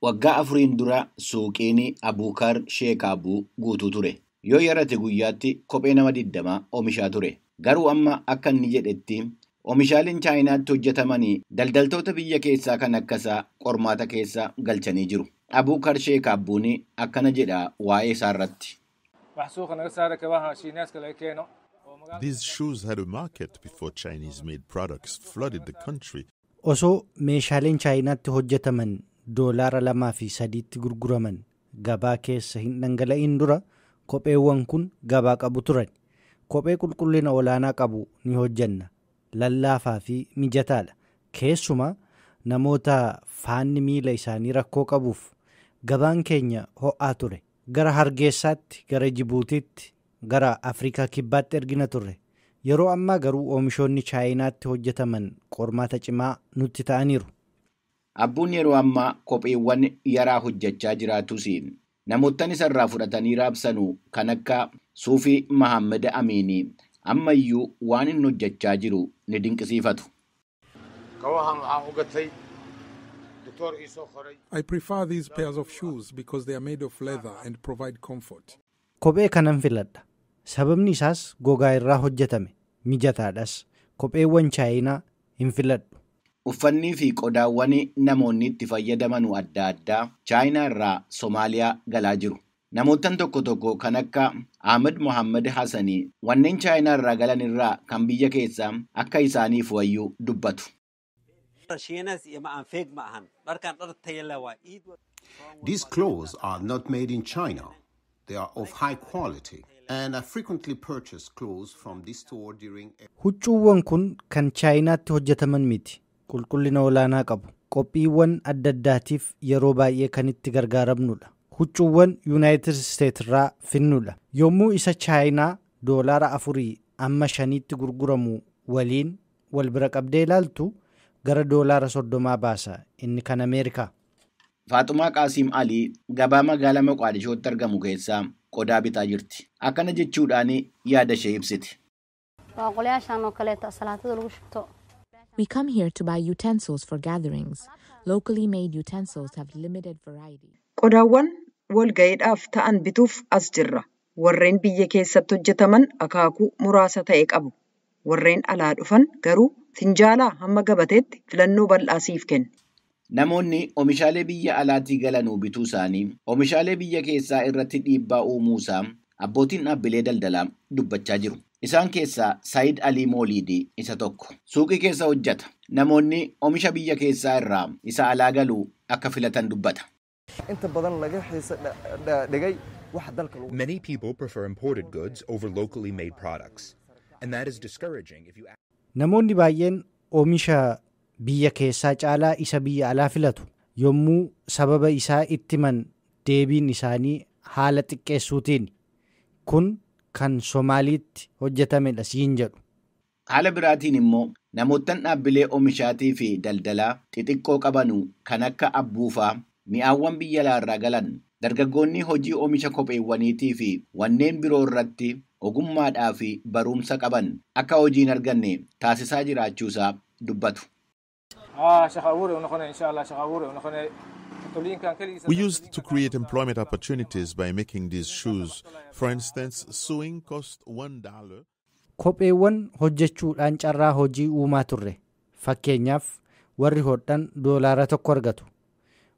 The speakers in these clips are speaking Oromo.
Waggaa 4n dura suuqiin Abuukar Sheekaabuu guutuu ture. Yoo yarate guyyaatti kophee nama 20 oomishaa ture. Garuu amma akka inni jedhetti oomishaaleen Chaayinaatti hojjetaman daldaltoota biyya keessaa kan akkasaa qormaata keessa galchanii jiru. Abuukar Sheekaabuun akkana jedha waa'ee isaa irratti. These shoes had a market before Chinese-made products flooded the country. Osoo meeshaaleen Chaayinaatti hojjetaman $2 fi $3tti gurguraman gabaa keessa hin dhangala'in dura kopheewwan kun gabaa qabu turan. Kophee qulqullina olaanaa qabu ni hojjenna. Lallaafaa fi mijataadha. Keessumaa namoota faanni miila isaanii rakkoo qabuuf gabaan keenya ho'aa ture. Gara Hargeysaatti, gara Jibuutiitti, gara Afrikaa Kibbaatti ergina turre. Yeroo ammaa garuu oomishoonni Chaayinaatti hojjetaman qormaata cimaa nutti ta'aniiru. Abbuun yeroo ammaa kopheewwan yaraa hojjechaa jiraatus, namoottan isarraa fudhatanii raabsanu kan akka Suufii Mahammad Amiinii ammayyuu waan inni hojjechaa jiru ni dinqisiifatu. I prefer these pairs of shoes because they are made of leather and provide comfort. Kophee kanan filadha. Sababni isaas gogaa irraa hojjetame. Mijataadhas. Kopheewwan Chaayinaa hin filadhu. Uffannii fi qodaawwan namoonni itti fayyadaman adda addaa Chaayinaa irraa Somaaliyaa galaa jiru. Namoottan tokko tokko kan akka Ahmed Mohaammed Hassanii wanneen Chaayinaa irraa galan irraa kan biyya keessaa akka isaaniif wayyuu dubbatu. These clothes are not made in China. They are of high quality, and I frequently purchase clothes from this store during Huccuuwwan kun kan Chaayinaatti hojjetaman miti. Qulqullina olaanaa qabu. Qophiiwwan adda addaatiif yeroo baay'ee kan itti gargaaramnudha. Huccuuwwan Yuunaayitid Isteet irraa finnudha. Yommuu isa Chaayinaa $4 amma $5tti gurguramu waliin wal bira qabdee ilaaltu, gara $30 baasa inni kan Ameerikaa. Faaxumaa Qaasiim Alii gabaa magaalaa Moqaadishootti argamu keessaa qodaa bitaa jirti. Akkana jechuudhaan yaada ishee ibsiti. Baaqulayaashaan oo kaleeto salaatada lagu shubto. We come here to buy utensils for gatherings. Locally made utensils have limited variety. Qodaawwan walga'iidhaaf ta'an bituuf as jirra. Warreen biyya keessatti hojjetaman akaakuu muraasa ta'e qabu. Warreen alaa dhufan garuu finjaalaa hamma gabateetti filannoo bal'aa siif kennu. Namoonni oomishaalee biyya alaatii galanuu bituu isaanii oomishaalee biyya keessaa irratti dhiibbaa uumuusaa abbootiin dhaabbilee daldalaa dubbachaa jiru. Isaan keessaa Saayid Alii Mooliidii isa tokko. Suuqii keessa hojjeta. Namoonni oomisha biyya keessaa irraa isa alaa galuu akka filatan dubbata. Inta badan laga xiisa dhigay waxa dalka lagu Many people prefer imported goods over locally made products, and that is discouraging if you Namoonni baay'een oomisha biyya keessaa caalaa isa biyya alaa filatu. Yommuu sababa isaa itti himan, deebiin isaanii haala xiqqeessuutiin kun kan Somaaliitti hojjetamedha siin jedhu. Haala biraatiin immoo namoottan dhaabbilee oomishaatii fi daldalaa xixiqqoo qabanu kan akka abbuufaa mi'aawwan biyya alaarraa galan dargaggoonni hojii oomisha kopheewwaniitii fi wanneen biroo irratti ogummaadhaa fi barumsa qaban akka hojii hin arganne taasisaa jiraachuusaa dubbatu. We used to create employment opportunities by making these shoes. For instance, sewing cost $1. Kopheewwan hojjechuudhaan carraa hojii uumaa turre. Fakkeenyaaf, warri hodhan $1 argatu.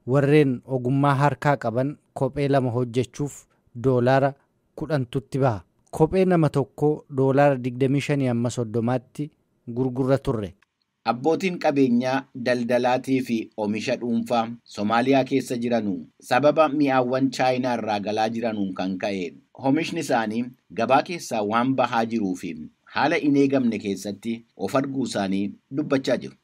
Warreen ogummaa harkaa qaban kophee lama hojjechuuf $10tutti baha. Kophee nama tokkoo $25 amma 30tti gurgurra turre. Abbootiin qabeenyaa daldalaatii fi oomisha dhuunfaa Somaaliyaa keessa jiranu sababa mi'aawwan Chaayinaa irraa galaa jiranuun kan ka'e oomishni isaanii gabaa keessaa waan bahaa jiruu fi haala hin eegamne keessatti of arguu isaanii dubbachaa jiru.